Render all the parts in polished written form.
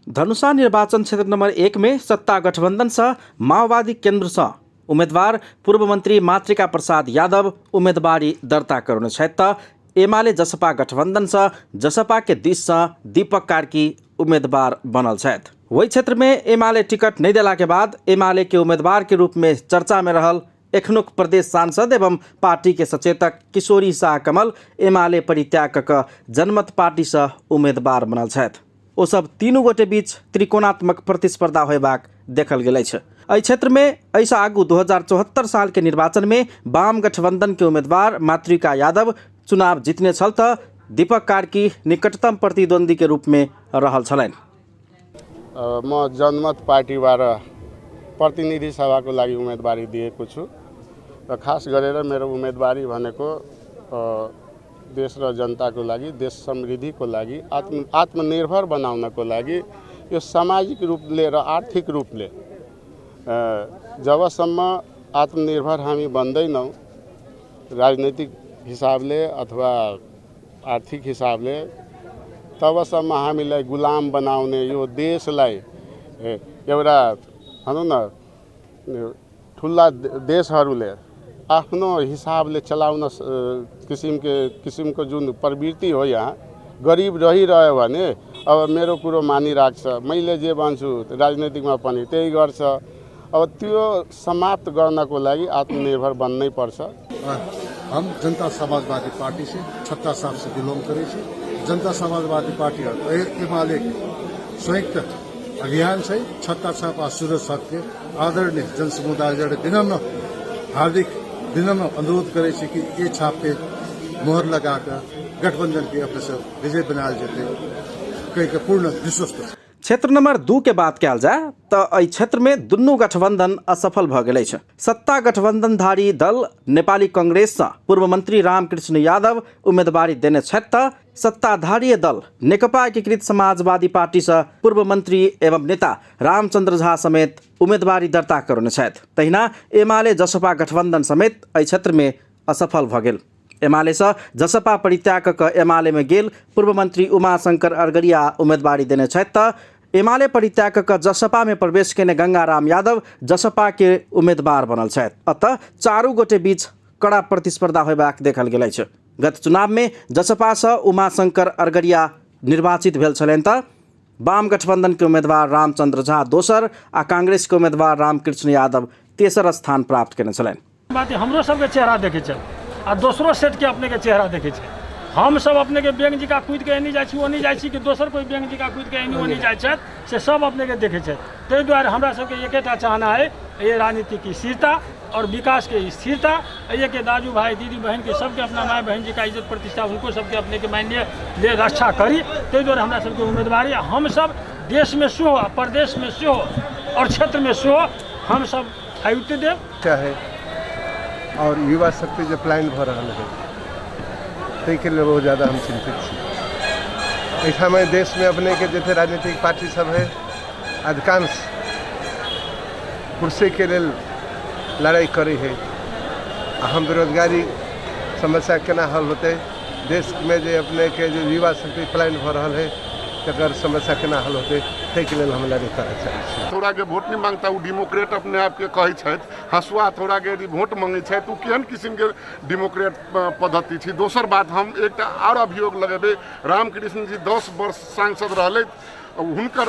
धनुषा निर्वाचन क्षेत्र नंबर 1 में सत्ता गठबंधन से माओवादी केंद्र से उम्मीदवार पूर्व मंत्री मातृका प्रसाद यादव उम्मीदवारी दर्ता करौने छथि तऽ एमाले जसपा गठबंधन से जसपा के दिस से दीपक कार्की उम्मीदवार बनल छथि। वही क्षेत्र में एमाले टिकट नहीं देला के बाद एमाले के उम्मीदवार के रूप में चर्चा में रहल एखनुक प्रदेश सांसद एवं पार्टी के सचेतक किशोरी शाह कमल एमाले परित्याग कऽ जनमत पार्टी से उम्मीदवार बनल छथि। ओ सब तीनू गोटे बीच त्रिकोणात्मक प्रतिस्पर्धा होयबाक देखल गेल अछि। एहि क्षेत्र में एहिसँ आगू 2074 साल के निर्वाचन में वाम गठबंधन के उम्मीदवार मातृका यादव चुनाव जीतने छल तऽ दीपक कार्की निकटतम प्रतिद्वंदी के रूप में रहल छलनि। म जनमत पार्टीबाट प्रतिनिधि सभाको लागि उम्मेदवारी दिएको छु र खास गरेर मेरो उम्मेदवारी भनेको देश र जनताको लागि, देश समृद्धिको लागि, आत्मनिर्भर बनाउनको लागि यो सामाजिक रूपले र आर्थिक रूपले जबसम्म आत्मनिर्भर हामी बन्दैनौँ राजनैतिक हिसाबले अथवा आर्थिक हिसाबले, तबसम्म हामीलाई गुलाम बनाउने यो देशलाई एउटा भनौँ न ठुला देशहरूले आफ्नो हिसाबले चलाउन किसिमको जुन प्रवृत्ति हो, यहाँ गरिब रहिरह्यो भने अब मेरो कुरो मानिरहेको छ, मैले जे भन्छु राजनीतिकमा पनि त्यही गर्छ। अब त्यो समाप्त गर्नको लागि आत्मनिर्भर बन्नै पर्छ। हम जनता समाजवादी पार्टी से छत्ता साहब से बिलोंग करै छी। जनता समाजवादी पार्टी और एमाले संयुक्त अभियान छै। छत्ता छाप आ सूरज छापके आदरणीय जनसमुदाय जड़े विनम्र हार्दिक विनम्र अनुरोध करै छी कि ये छाप पे मोहर लगा कऽ गठबंधन के अपने सब विजय बनायल जेतै कहि के पूर्ण विश्वस्त। क्षेत्र नंबर 2 के बात कयल जाय तऽ एहि क्षेत्र में दुनू गठबंधन असफल भऽ गेल अछि। सत्ता गठबंधनधारी दल नेपाली कांग्रेस सँ पूर्व मंत्री रामकृष्ण यादव उम्मीदवारी देने छथि तऽ सत्ताधारी दल नेकपा एकीकृत समाजवादी पार्टी सँ पूर्व मंत्री एवं नेता रामचंद्र झा समेत उम्मीदवारी दर्ता करौने छथि। तहिना एमाले जसपा गठबंधन समेत एहि क्षेत्र में असफल भऽ गेल। एमाले सँ जसपा परित्याग कऽ एमाले में गेल पूर्व मंत्री उमाशंकर अरगरिया उम्मीदवारी देने छथि तऽ एमाले परित्याग कऽ जसपा में प्रवेश केने गंगाराम यादव जसपा के उम्मीदवार बनल छथि। अतः चारू गोटे बीच कड़ा प्रतिस्पर्धा होयबाक देखल गेल अछि। गत चुनाव में जसपा सँ उमाशंकर अरगरिया निर्वाचित भेल छलनि तऽ वाम गठबंधन के उम्मीदवार रामचंद्र झा दोसर आ कांग्रेस के उम्मीदवार रामकृष्ण यादव तेसर स्थान प्राप्त केने छलनि। बात हमरो सबके चेहरा देखै छै आ दोसरो सेटके अपनेके चेहरा देखै छै। हम सब अपनेके बैंक जिका कूदि कऽ एनी जाइ छी ओनी जाइ छी कि दोसर कोइ बैंक जिका कूदि कऽ एनी ओनी जाइ छथि से सब अपनेके देखै छथि। ताहि दुआरे हमरा सबके एकेटा चाहना अइ, ये राजनीतिक स्थिरता और विकासके स्थिरता, एहिके दाजू भाई दीदी बहिनके सबके अपना माय बहिन जी का इज्जत प्रतिष्ठा हुनको सबके अपनेके मानि लिअ जे रक्षा करी, ताहि दुआरे हमरा सबके उम्मीदवारी। हमसब देशमे सेहो आ प्रदेशमे सेहो और क्षेत्रमे सेहो हमसब स्थायित्व देब। चाहे और युवा शक्ति जे पलायन भऽ रहल है ताहिके लेल बहुत ज़्यादा हम चिंतित छी। एहिठाम देशमे अपनेके जते राजनीतिक पार्टी सब है अधिकांश कुर्सीके लेल लड़ाइ करै है आ हम बेरोजगारी समस्या केना हल होतै, देशमे जे अपनेके जे युवा शक्ति पलायन भऽ रहल है तकर समस्या केना हल होतै, ताहिके लेल हम लड़ाइ करऽ चाहै छी। हथौड़ा के वोट नहीं मांगता, वो डेमोक्रेट अपने आप के कहै छथि। हँसुआ हथौड़ा के यदि वोट मांगै छथि ओ केहन किसिम के डेमोक्रेट पद्धति छी। दोसर बात हम एकटा आओर अभियोग लगेबै, रामकृष्ण जी 10 वर्ष सांसद रहलथि, हुनकर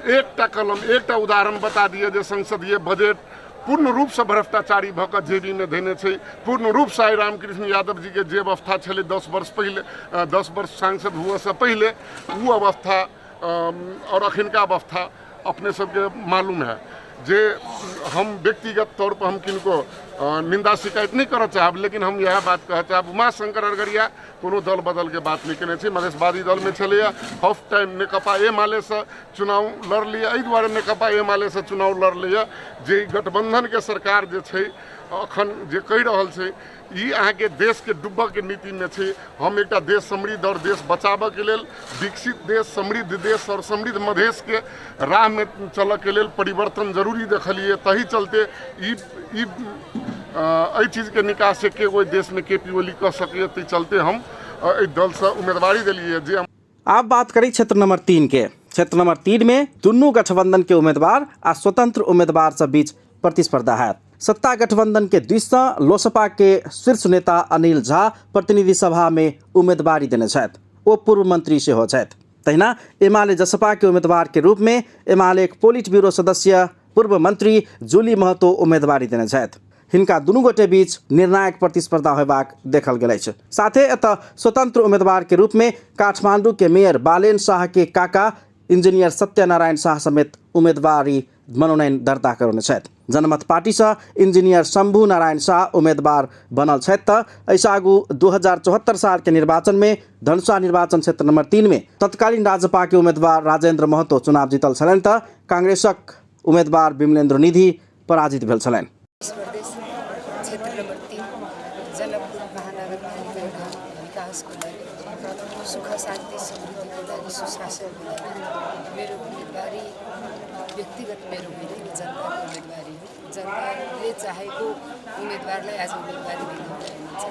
एकटा कलम एकटा उदाहरण बता दिअ जे संसदीय बजट पूर्ण रूपसँ भ्रष्टाचारी भऽ कऽ जेबीमे धेने छै। पूर्ण रूपसँ आइ रामकृष्ण यादव जीके जे अवस्था छलै 10 वर्ष पहिले, 10 वर्ष सांसद हुअसँ पहिले, ओ अवस्था आओर अखनका अवस्था अपने सबके मालूम है। जे हम व्यक्तिगत तौर पर हम किनको निंदा शिकायत नहीं करऽ चाहब, लेकिन हम इएह बात कहऽ चाहब, उमाशंकर अरगरिया कोनो दल बदल के बात नहीं केने छै, मधेशवादी दलमे छलैए, हाफ टाइम नेकपा एमालेसँ चुनाव लड़लैए। एहि दुआरे नेकपा एमालेसँ चुनाव लड़लैए जे गठबंधनके सरकार जे छै अखन जे कहि रहल छै ई अहाँके देशके डूबऽके नीतिमे छै। हम एकटा देश समृद्ध और देश बचाबऽके लेल, विकसित देश, समृद्ध देश और समृद्ध मधेशके राहमे चलऽके लेल परिवर्तन जरूरी देखलियै। तही चलते ई ई एहि चीजके निकास के ओहि देशमे के पी ओली कऽ सकैए, ताहि चलते हम एहि दलसँ उम्मीदवारी देलियै जे। आब बात करी क्षेत्र नंबर 3 के। क्षेत्र नंबर 3 में दुनू गठबंधन के उम्मीदवार आ स्वतंत्र उम्मीदवार सब बीच प्रतिस्पर्धा हैत। सत्ता गठबंधन के दिस सँ लोसपा के शीर्ष नेता अनिल झा प्रतिनिधि सभा में उम्मीदवारी देने छथि। ओ पूर्व मंत्री सेहो छथि। तहिना एमाले जसपा के उम्मीदवार के रूप में एमाले पोलिट ब्यूरो सदस्य पूर्व मंत्री जूली महतो उम्मीदवारी देने छथि। हिनका दुनू गोटे बीच निर्णायक प्रतिस्पर्धा होबाक देखल गेल अछि। साथे एतऽ स्वतंत्र उम्मीदवार के रूप में काठमांडू के मेयर बालेन शाह के काका इंजीनियर सत्यनारायण शाह समेत उम्मीदवारी मनोनयन दर्ता करौने छथि। जनमत पार्टी सँ इंजीनियर शंभू नारायण शाह उम्मीदवार बनल छथि। तऽ एहिसँ आगू 2074 साल के निर्वाचन में धनुषा निर्वाचन क्षेत्र नंबर 3 में तत्कालीन राजपा के उम्मीदवार राजेंद्र महतो चुनाव जीतल छलनि तऽ कांग्रेसक उम्मीदवार विमलेन्द्र निधि पराजित भेल छलनि। प्रदेश क्षेत्र नम्बर 3 जनकपुर महानगरपालिका विकासको लागि, सुख शान्ति समृद्धिको लागि, सुशासनको लागि मेरो उम्मेदवारी व्यक्तिगत मेरो होइन, जनताको उम्मेदवारी हो। जनताले चाहेको उम्मेदवारलाई आज उम्मेदवारी दिनु हुनुहुन्छ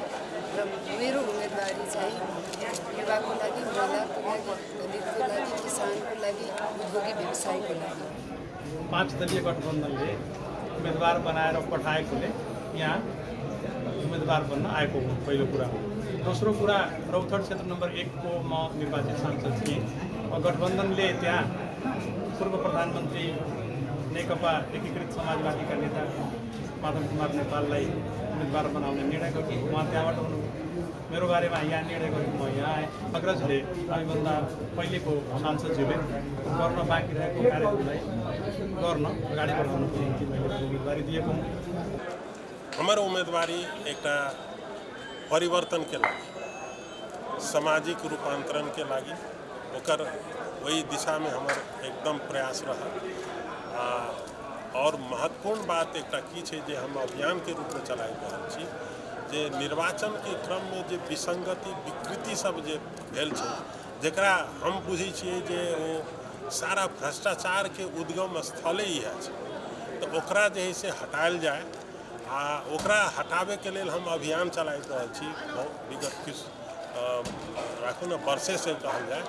र मेरो उम्मेदवारी चाहिँ युवाको लागि, महिलाको लागि, दलितको लागि, किसानको लागि, उद्योगी व्यवसायको लागि। 5 दलीय गठबन्धनले उम्मेदवार बनाएर पठाएकोले यहाँ उम्मेदवार बन्न आएको हो, पहिलो कुरा हो। दोस्रो कुरा, रौतहट क्षेत्र नम्बर 1 को म निर्वाचित सांसद थिएँ। गठबन्धनले त्यहाँ पूर्व प्रधानमन्त्री नेकपा एकीकृत समाजवादीका नेता माधव कुमार नेपाललाई उम्मेदवार बनाउने निर्णय गर्यो। उहाँ त्यहाँबाट हुनुभयो। मेरो बारेमा यहाँ निर्णय गर्यो, म यहाँ आएँ। अग्रजले हामीभन्दा पहिलेको सांसदज्यूले गर्न बाँकी रहेको कार्यहरूलाई गर्न अगाडि बढाउनको निम्ति मैले उम्मेदवारी दिएको हुँ। हमर उम्मेदवारी एकटा परिवर्तनके लागि, सामाजिक रूपांतरणके लागि, ओकर ओहि दिशामे हमर एकदम प्रयास रहल। आ और महत्वपूर्ण बात एकटा की छै जे हम अभियानके रूपमे चलाबि रहल छी जे निर्वाचनके क्रममे जे विसंगति विकृति सब जे भेल छै, जकरा हम बुझै छियै जे ओ सारा भ्रष्टाचारके उद्गम स्थले इएह छै, तऽ ओकरा जे है से हटायल जाय। आ ओकरा हटाबैके लेल हम अभियान चलाबि रहल छी विगत किछु राखू ने वर्षेसँ कहल जाय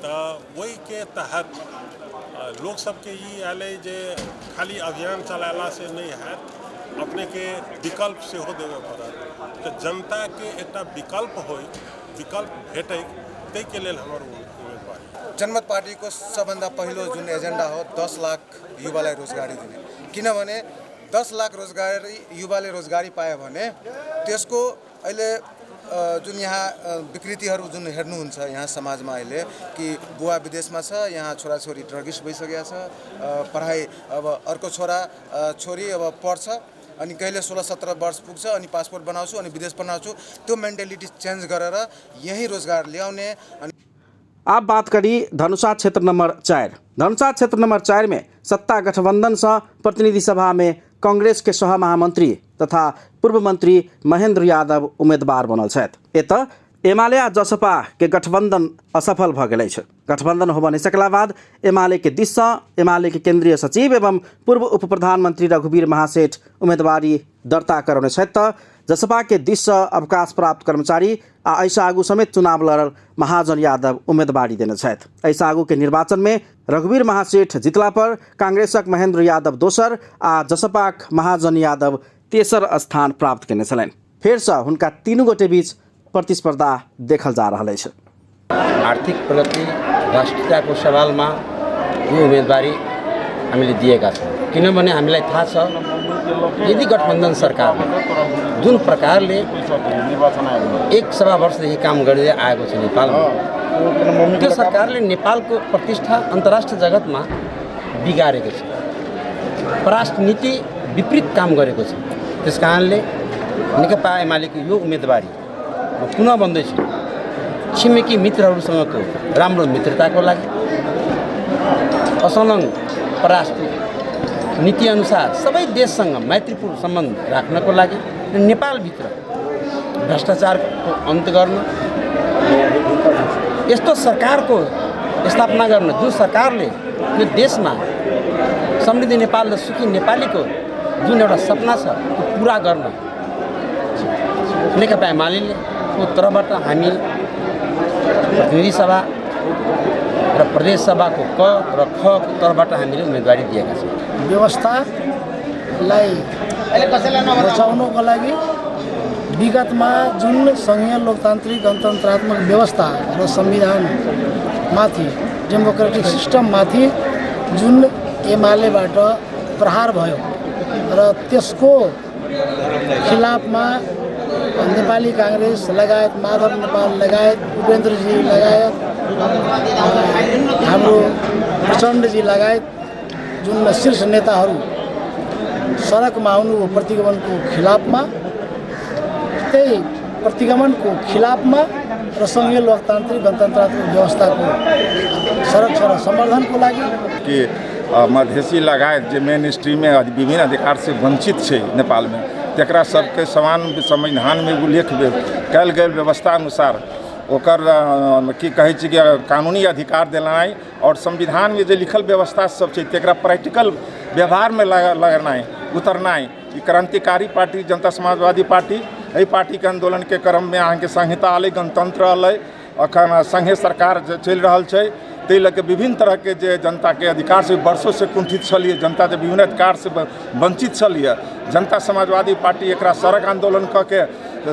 तऽ ओहिके तहत लोक सबके ई आयल जे खाली अभियान चलेलासँ नहि हैत, अपनेके विकल्प सेहो देबय पड़त। तऽ जनताके एकटा विकल्प होइ, विकल्प भेटै, ताहिके लेल हमर उम्मेदवारी। जनमत पार्टीको सबभन्दा पहिलो जुन एजेन्डा हो 10 लाख युवालाई रोजगारी दिने, किनभने 10 लाख रोजगारी युवाले रोजगारी पायो भने त्यसको अहिले जुन यहाँ विकृतिहरू जुन हेर्नुहुन्छ यहाँ समाजमा अहिले कि बुवा विदेशमा छ, यहाँ छोराछोरी ड्रगिस्ट भइसकेको छ, पढाइ अब अर्को छोरा छोरी अब पढ्छ अनि कहिले 16-17 वर्ष पुग्छ अनि पासपोर्ट बनाउँछु अनि विदेश बनाउँछु, त्यो मेन्टालिटी चेन्ज गरेर यहीँ रोजगार ल्याउने। अनि आप बात करी धनुषा क्षेत्र नंबर 4। धनुषा क्षेत्र नंबर 4 में सत्ता गठबंधन से प्रतिनिधि सभा में कांग्रेस के सह महामंत्री तथा पूर्व मंत्री महेंद्र यादव उम्मीदवार बनल छथि। एतऽ एमाले आ जसपा के गठबंधन असफल भऽ गेल अछि। गठबंधन होबऽ नहि सकला बाद एमाले के दिस सँ एमाले के केंद्रीय सचिव एवं पूर्व उप प्रधानमंत्री रघुवीर महासेठ उम्मीदवारी दर्ता करौने छथि। तऽ जसपा के दिस सँ अवकाश प्राप्त कर्मचारी आ एहिसँ आगू समेत चुनाव लड़ल महाजन यादव उम्मीदवारी देने छथि। एहिसँ आगू के निर्वाचन में रघुवीर महासेठ जीतला पर कांग्रेसक महेंद्र यादव दोसर आ जसपाक महाजन यादव तेसर स्थान प्राप्त केने छलनि। फेरसँ हुनका तीनू गोटे बीच प्रतिस्पर्धा देखल जा रहल अछि। आर्थिक प्रगति राष्ट्रियताको सवालमा यो उम्मेदवारी हामीले दिएका छौँ, किनभने हामीलाई थाहा छ यदि गठबन्धन सरकारले जुन प्रकारले 1.25 वर्षदेखि काम गर्दै आएको छ नेपालमा, त्यो सरकारले नेपालको प्रतिष्ठा अन्तर्राष्ट्रिय जगतमा बिगारेको छ, परराष्ट्र नीति विपरीत काम गरेको छ। त्यस कारणले नेकपा एमालेको यो उम्मेदवारी म पुनः भन्दैछु, छिमेकी मित्रहरूसँगको राम्रो मित्रताको लागि, असलङ परराष्ट्र नीतिअनुसार सबै देशसँग मैत्रीपूर्ण सम्बन्ध राख्नको लागि र नेपालभित्र भ्रष्टाचारको अन्त गर्न, यस्तो सरकारको स्थापना गर्न जुन सरकारले यो देशमा समृद्ध नेपाल र सुखी नेपालीको जुन एउटा सपना छ त्यो पुरा गर्न नेकपा एमाले को तर्फबाट हामी प्रतिनिधि सभा र प्रदेश सभाको क र ख को तर्फबाट हामीले उम्मेदवारी दिएका छौँ। व्यवस्थालाई बचाउनको लागि विगतमा जुन सङ्घीय लोकतान्त्रिक गणतन्त्रात्मक व्यवस्था र संविधानमाथि, डेमोक्रेटिक सिस्टममाथि जुन एमालेबाट प्रहार भयो र त्यसको खिलाफमा नेपाली काङ्ग्रेस लगायत माधव नेपाल लगायत उपेन्द्रजी लगायत हाम्रो प्रचण्डजी लगायत जुन शीर्ष नेताहरू सडकमा आउनुभयो प्रतिगमनको खिलाफमा, त्यही प्रतिगमनको खिलाफमा र सङ्घीय लोकतान्त्रिक गणतन्त्रात्मक व्यवस्थाको संरक्षण र सम्वर्धनको लागि कि मधेसी लगायत जे मेन स्ट्रीममे विभिन्न अधिकारसँ वञ्चित छै नेपालमे, तकरा सबके समान संविधानमे उल्लेख कयल गेल व्यवस्था अनुसार ओकर की कहै छै कि कानूनी अधिकार देनाइ आओर संविधानमे जे लिखल व्यवस्था सब छै तकरा प्रैक्टिकल व्यवहारमे लगनाइ उतरनाइ, ई क्रांतिकारी पार्टी जनता समाजवादी पार्टी एहि पार्टीके आन्दोलनके क्रममे अहाँके संहिता अयलै, गणतंत्र अयलै, अखन संघीय सरकार चलि रहल छै। ताहि लऽ कऽ विभिन्न तरहके जे जनताके अधिकारसँ वर्षोसँ कुंठित छलियै, जनता जे विभिन्न अधिकारसँ वञ्चित छलियै, जनता समाजवादी पार्टी एकरा सड़क आन्दोलन कऽ के,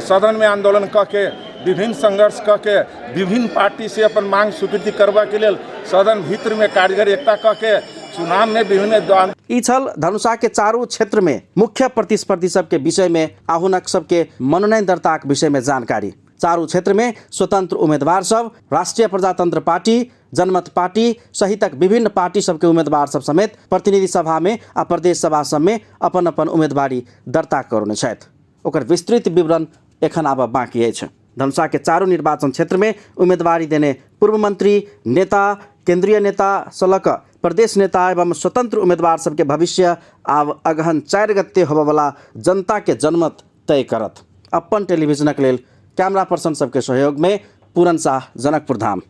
सदनमे आन्दोलन कऽ के, विभिन्न संघर्ष कऽ के, विभिन्न पार्टीसँ अपन मांग स्वीकृति करबाके लेल सदन भीतरमे कारगर एकता कऽ के चुनावमे विभिन्न। ई छल धनुषा के चारू क्षेत्र में मुख्य प्रतिस्पर्धी सबके विषय में आ हुनक सबके मनोनयन दर्ताक विषय में जानकारी। चारू क्षेत्र में स्वतंत्र उम्मीदवार सब, राष्ट्रीय प्रजातंत्र पार्टी, जनमत पार्टी सहितक विभिन्न पार्टी सबके उम्मीदवार सब समेत प्रतिनिधि सभा में आ प्रदेश सभा सब में अपन अपन उम्मीदवारी दर्ता करौने छथि। ओकर विस्तृत विवरण एखन आब बाकी अछि। धनुषा के चारू निर्वाचन क्षेत्र में उम्मीदवारी देने पूर्व मंत्री, नेता, केंद्रीय नेता सँ लऽ कऽ प्रदेश नेता एवं स्वतंत्र उम्मीदवार सबके भविष्य आब अगहन 4 गते होबयवला जनता के जनमत तय करत। अपन टेलीविजनक लेल कैमरा पर्सन सबके सहयोग में पूरन शाह, जनकपुर धाम।